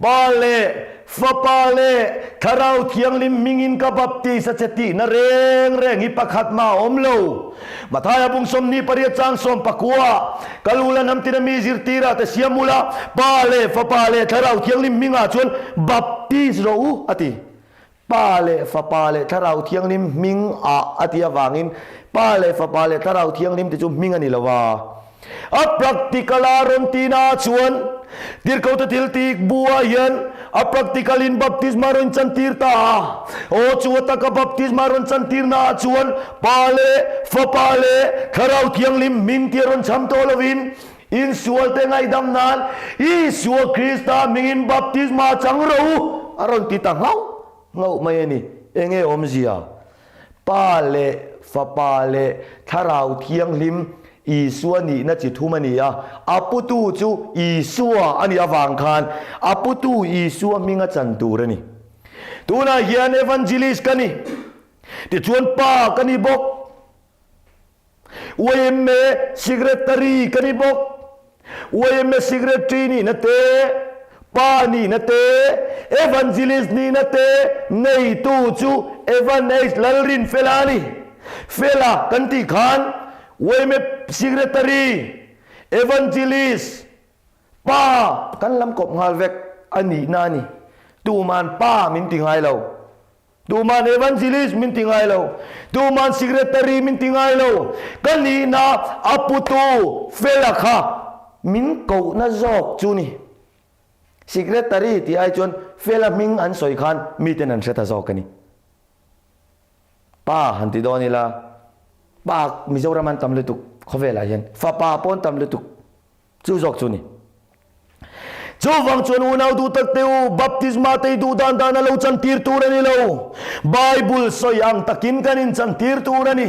A: Pa leh Fapa leh Thlarau Thianghlim hmingin ka baptis a che tihna reng reng hi pakhat mah a awm lo. Mathaia bung 28 chang 19, Kal ula hnam tina mi zirtirah te siam ula, Pa leh Fapa leh Thlarau Thianghlim hmingah chuan baptis rawh u, a ti. Pa leh Fapa leh Thlarau Thianghlim hming ah a tih avangin Pa leh Fapa leh Thlarau Thianghlim te chu hming a ni lo a. A practical a rawn tihna ah chuan Tirhkohte thil tih bu ah hian a practical in baptisma rawn chantir ta a. Aw chu a taka baptisma rawn chantirna ah chuan Pa leh Fapa leh Thlarau Thianghlim hming tih a rawn chham tawh lovin Insualte ngaihdam nan Isua Krista hmingin baptisma chang rawh u a rawn ti ta nghauh nghauh mai a ni. Enge awmzia? Pa leh Fapa leh Thlarau Thianghlim Isua nihna chi thum a ni a, a putu chu Isua a nih avang khan a putu Isua hminga chan tur a ni. Tunah hian Evangelist ka ni, tichuan Pa ka ni bawk. Yma Secretary ka ni bawk. Yma Secretary nihna te, Pa nihna te, Evangelist nihna te neitu chu Evan H. Lalrinfela a ni. Fela kan tih khan yma Secretary, Evangelist, Pa kan lam kawp nghal vek a nihna a ni. Tuman Pa min ti ngai lo. Tuman evangelist min ti ngai lo. Tuman secretary min ti ngai lo. Ka nihna a putu fela kha min kohna zawk chu ni. Secretary tih ai chuan fela hming an sawi khan miten an hre ta zawk a ni. Pa han ti dawn ila, pa Mizoram an tam lutuk khawvelah hian, fapa pawh an tam lutuk. Chu zawk chu ni. Chuvang chuan unau duh tak te u, baptisma te i duh dan dan a lo chantir tur a ni lo. Bible sawi ang takin kan inchantir tur a ni.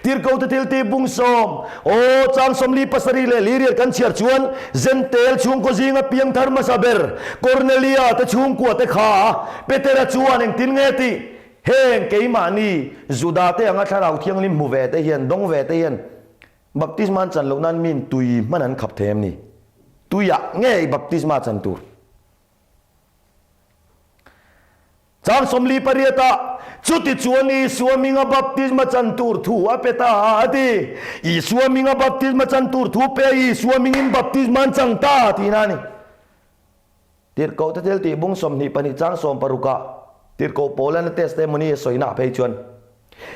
A: Tirhkohte thil tih bung sawm, aw, chang 47 leh liriat kan chhiar chuan Zentel chhungkaw zinga piangthar hmasa ber Kornelia te chhungkua te kha Petera chuan engtin nge tih? Heng keimahni Juda te anga thlarau thianghlim hmu ve te hian, dawng ve te hian Baptisma an chan loh nan min tui hman an khap thei em ni? Tuiah ngei baptisma chan tur. Chang 48 ah, Chuti chuan Isua hminga baptisma chan tur thu a pe ta a, a ti. Isua hminga baptisma chan tur thu pe a Isua hmingin baptisma an chang ta tihna a ni. Tirhkoh te thil tih bung 22 chang 16 ah Tirhkoh Paula'n a testimony a sawina phei chuan,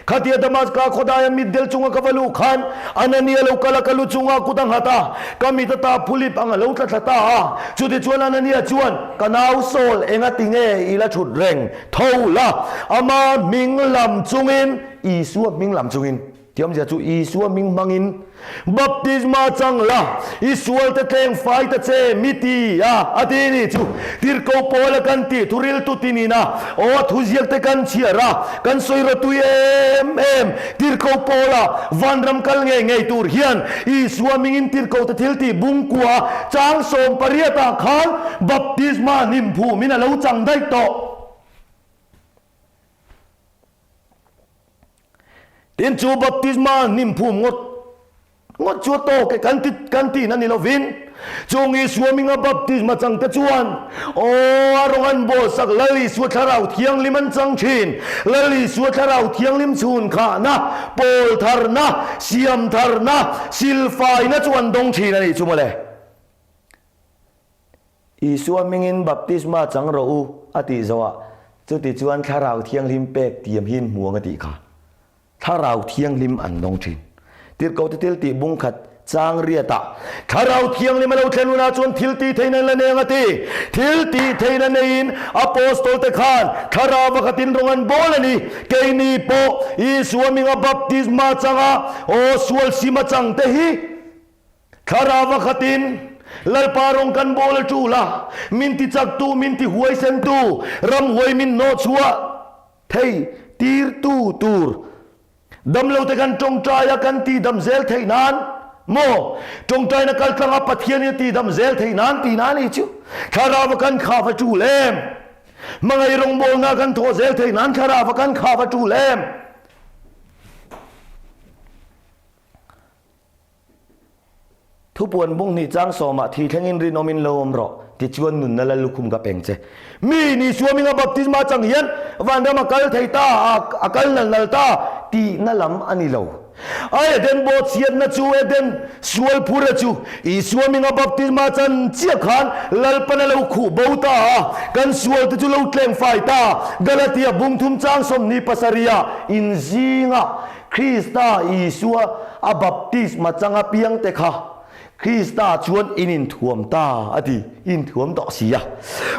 A: Khatia Damaska khawdaia mitdel chunga ka va luh khan Anania lo kal a, ka lu chunga kut a nghat a, ka mit ata phulip ang a lo tla thla ta a. Chutichuan Anania chuan, Ka nau Saul, enga ti nge i la thut reng? Tho la, ama hming lam chungin, Isua hming lam chungin. Thiamzia chu Isua hming hmangin baptisma chang la, i sualte tleng fai ta che mi ti a, a ti ni chu. Tirhkoh Paula kan tih thu riltu ti nina aw a thuziak te kan chhiar a, kan sawi rawtui em em. Tirhkoh Paula vanram kal ngei ngei tur hian Isua hmingin tirhkoh te thil tih bungkua chang 18 ah khan baptisma hnim phumin a lo chang daih tawh. Tin, chu baptisma hnim phum ngawt
B: Ngawt chu a tawk e kan ti kan tihna ni lovin, chung Isua hminga baptisma changte chuan, Aw, a rawng an bawlsak Lal Isua Thlarau Thianghlim an chang thin. Lal Isua Thlarau Thianghlim chhun khahna, pawl tharna, siam tharna, silfaina chu an dawng thin a nih chu mawle.
A: Isua hmingin baptisma chang rawh u a tih zawhah, chuti chuan Thlarau Thianghlim pek tiam hi in hmu ang a tih kha. Thlarau Thianghlim an dawng thin. Tirhkohte thil tih bung khat chang riatah, Thlarau Thianghlim a lo thlen hunah chuan thil tih theihna an la nei ang a ti. Thil tih theihna neiin Apostol te khan Thlarau pakhatin rawng an bawl a ni. Keini pawh Isua hminga baptisma changa aw sual sima chang te hi Thlarau pakhatin Lalpa rawng kan bawl a tul a, min ti chaktu, min ti huaisentu, ramhuai min hnawhchhuah Thei tirtu tur damlote kan tawngtaia kan tihdam zel theih nan maw? Tawngtaina kaltlanga Pathianin a tihdam zel theih nan tihna a nih chu. Thlarauva kan khaf a tul em? Hmangaih rawngbawlna kan thawh zel theih nan thlarauva kan khaf a tul em? Thupuan bung hnih chang sawmah thi thlengin rinawmin lo awm rawh, tichuan nunna lal lukhum ka peng che.
B: Mi ni suaminga baptisma chang hian vanram a kal thei ta, a kal nal nal ta
A: tihna lam a ni lo.
B: A Eden bawhchhiatna chu Eden sual phura chu Isua hminga baptisma chan chiah khan Lalpan a lo khuh bo ta a, kan sualte chu lo tleng fai ta. Galatia bung thum chang 27 ah inzinga Krista Isua a baptisma changa piangte kha Krista chuan in inthuam ta a ti, inthuam tawh si a.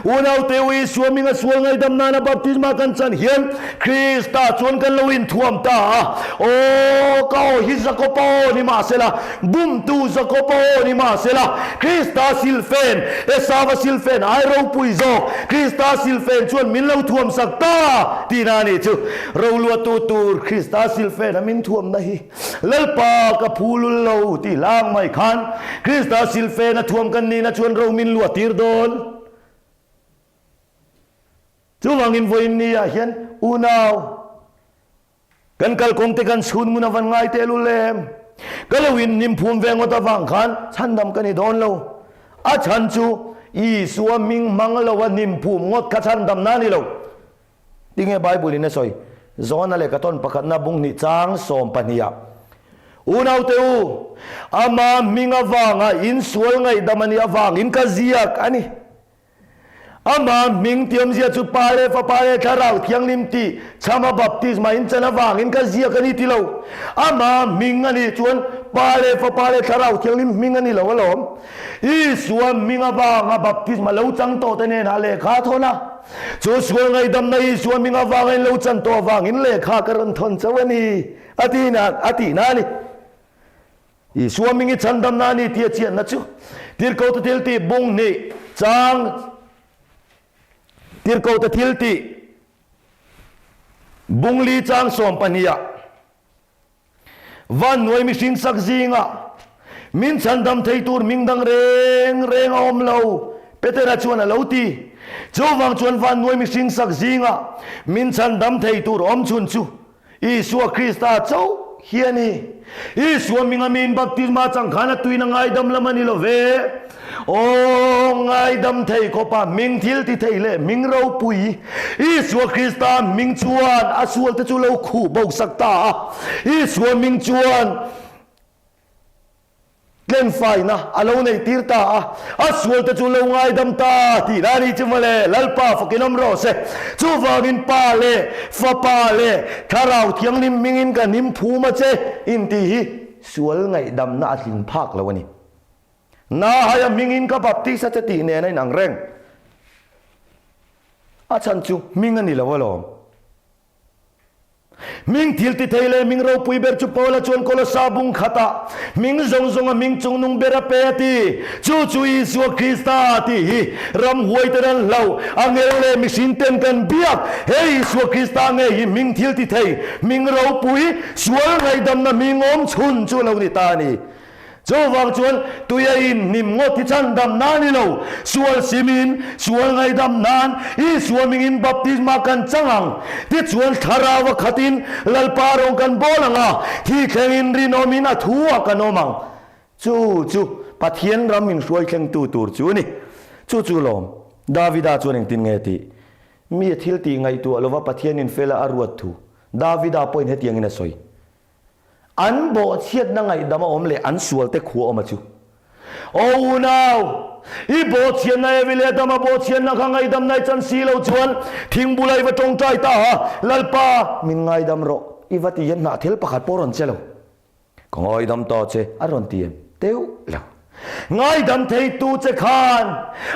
B: Unaute u Isua hminga sual ngaihdam nana baptisma kan chan hian Krista chuan kan lo inthuam ta a. Aw, ka aw hi Jakoba aw ni mahsela, bumtu Jakoba aw ni mahsela, Krista silfen, Esava silfen ai ropui zawk, Krista silfen chuan min lo thuam sak ta tihna a nih chu. Roluatu tur Krista silfen a min thuamna hi Lalpa ka phu lul lo tih hlang mai khan Krista silfen a thuam kan nihna chuan ro min luah tir dawn. Chuvangin vawiin ni ah hian unau kan kalkawng te kan chhun ngun a van ngai teh lul em? Ka lo in hnim phum ve ngawt avang khan chhandam ka ni dawn lo. A chhan chu Isua hming hmang lo a hnim phum ngawt kha chhandamna a ni lo.
A: Tinge Bible in a sawi? John-a lehkha tawn pakhatna bung hnih chang 12 ah,
B: Unaute u, ama hming avanga in sual ngaihdam a nih avangin ka ziak a ni. Ama hming tiamzia chu Pa leh Fapa leh Thlarau Thianghlim tih chhama baptisma in chan avangin ka ziak a ni ti lo. Ama hming a nih chuan Pa leh Fapa leh Thlarau Thianghlim hming a ni lo alawm. Isua hming avanga baptisma lo chang tawhte nenah lehkha a thawn a. Chu sual ngaihdamna Isua hming avanga in lo chan tawh avangin lehkha ka rawn thawn chauh a ni, a ti na, a tihna a ni. Isua hming i chhandamna a ni tih a chianna chu Tirhkohte thiltih bung hnih chang Tirhkohte thiltih bung li chang 12 ah Vannuai mihring sak zingah min chhandam thei tur hming dang reng reng a awm lo, Petera chuan a lo ti. Chuvang chuan vannuai mihring sak zingah min chhandam thei tur awm chhun chu Isua Krista chauh hi a ni. Isua hminga miin baptisma chang khan a tuina ngaidam lam a ni lo ve. Aw, ngaidam thei khawpa hming thil ti thei leh hming ropui Isua Krista hming chuan a sualte chu lo khuh bo sak ta a. Isua hming chuan tlenfaina a lo neih tir ta a, a sualte chu lo ngaidam ta tihna a ni chu mawle. Lalpa fakin awm rawh se. Chuvangin Pa leh Fapa leh Thlarau Thianghlim hmingin ka hnim phum a che intih hi sual ngaihdamna a tling phak lo a ni. Nahaia hmingin ka baptis a che tih nen a inang reng. A chhan chu hming a ni lo alawm. Hming thil ti thei leh hming ropui ber chu Paula chuan Kolosa bung khatah hming zawng zawnga hming chungnung ber a pe a ti. Chu chu Isua Krista tih hi ramhuai ten an hlauh, angel leh mihring ten kan biak. He Isua Krista ngei hi hming thil ti thei, hming ropui, sual ngaihdamna hming awm chhun chu a lo ni ta a ni. Chuvang chuan tui a in hnim ngawt hi chhandam na ni lo, sual simin, sual ngaidam nan Isua mingin baptisma kan chang ang. Tichuan thlarau a khatin Lalpa rawng kan bawl ang a, thi thlengin rinawmin a thu ah kan awm ang. Chu chu Pathian ram min hruai thlengtu tur chu a ni. Chu chu lawm. Davida chuan engtin nge tih? Mi a thil tih ngaihtuah lova Pathianin fela a ruat thu Davida pawhin hetiangin a sawi. An bawhchhiatna ngaihdam a awm leh an sualte khua awm a chu. Aw unau, i bawhchhiatna Evi leh Adama bawhchhiatna kha ngaihdamna i chan si lo chuan thing bula i va tawngtai ta a, Lalpa, min ngaidam rawh, i va ti hian hnahthel pakhat pawh a rawn che lo. Ka ngaidam ta che, a rawn ti em? Teuh lo. Ngaidam theitu che khan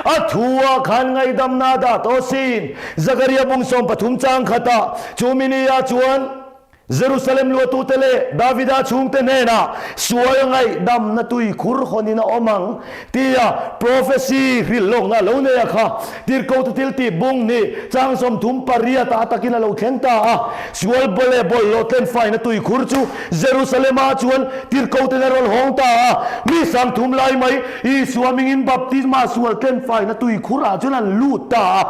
B: a thu ah khan ngaidamna a dah tawh asin. Zakaria bung 13 chang khatah chu mini ah chuan Jerusalem luatute leh Davida chhungte hnenah sual ngaihdamna tui khur hawnin a awm ang tia prophecy hrilh lawkna a lo nei a kha. Tirhkohte thil tih bung hnih chang 38 ah a takin a lo thleng ta a. Sual baw leh bawlhhlawh tlenfaina tui khur chu Jerusalem-ah chuan tirhkohten a rawn hawng ta a. Mi 30 lai mai Isua mingin baptisma sual tlenfaina tui khurah chuan an lut ta a.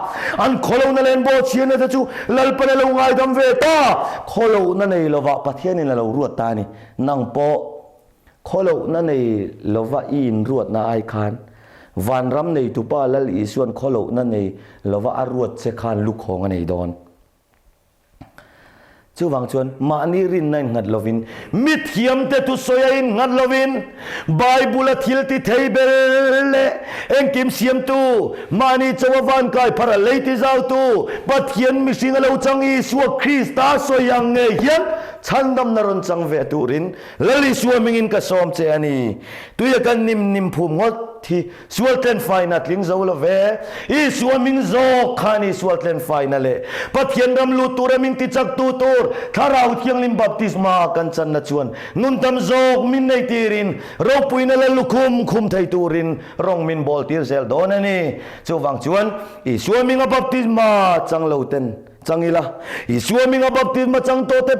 B: An khawlohna leh an bawhchhiatna te chu Lalpan a lo ngaidam ve ta. Khawlohna nei lovah Pathianin a lo ruat ta a ni. Nang pawh khawlohna nei lova i inruatna ai khan Vanram neitupa Lal Isuan khawlohna nei lova a ruat che khan lukhawng a nei dawn. Chuvang chuan mahni rinna innghat lovin, mithiamte thusawi a innghat lovin, Bible-a thil ti thei ber leh engkim siamtu, mahni chawa vankai phar a lei ti zautu, Pathian mihring a lo chang Isua Krista sawi ang ngei hian chhandamna rawn chang ve turin Lal Isua hmingin ka sawm che a ni. Tuia kan nim nim phum ngawt hi Sual tlenfaina tling zo lo ve. Isua min zawk kha a ni sual tlenfaina leh Pathian ram lut tura min tichaktu tur Thlarau Thianghlim baptisma kan channa chuan nun tam zawk min nei tirin ropuina la lukhum khum thei turin rawng min bawl tir zel dawn a ni. Chuvang chuan Isua minga baptisma chang lo ten Chang ila, Isua hminga baptisma chang tawh te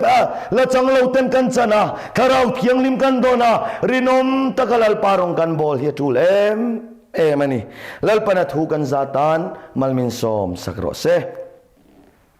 B: la chang lo ten kan chan a, Thlarau Thianghlim kan dawn a, rinawm taka Lalpa rawng kan bawl hi a tul em em a ni. Lalpana thu kan za tan malmin sawm sak rawh se.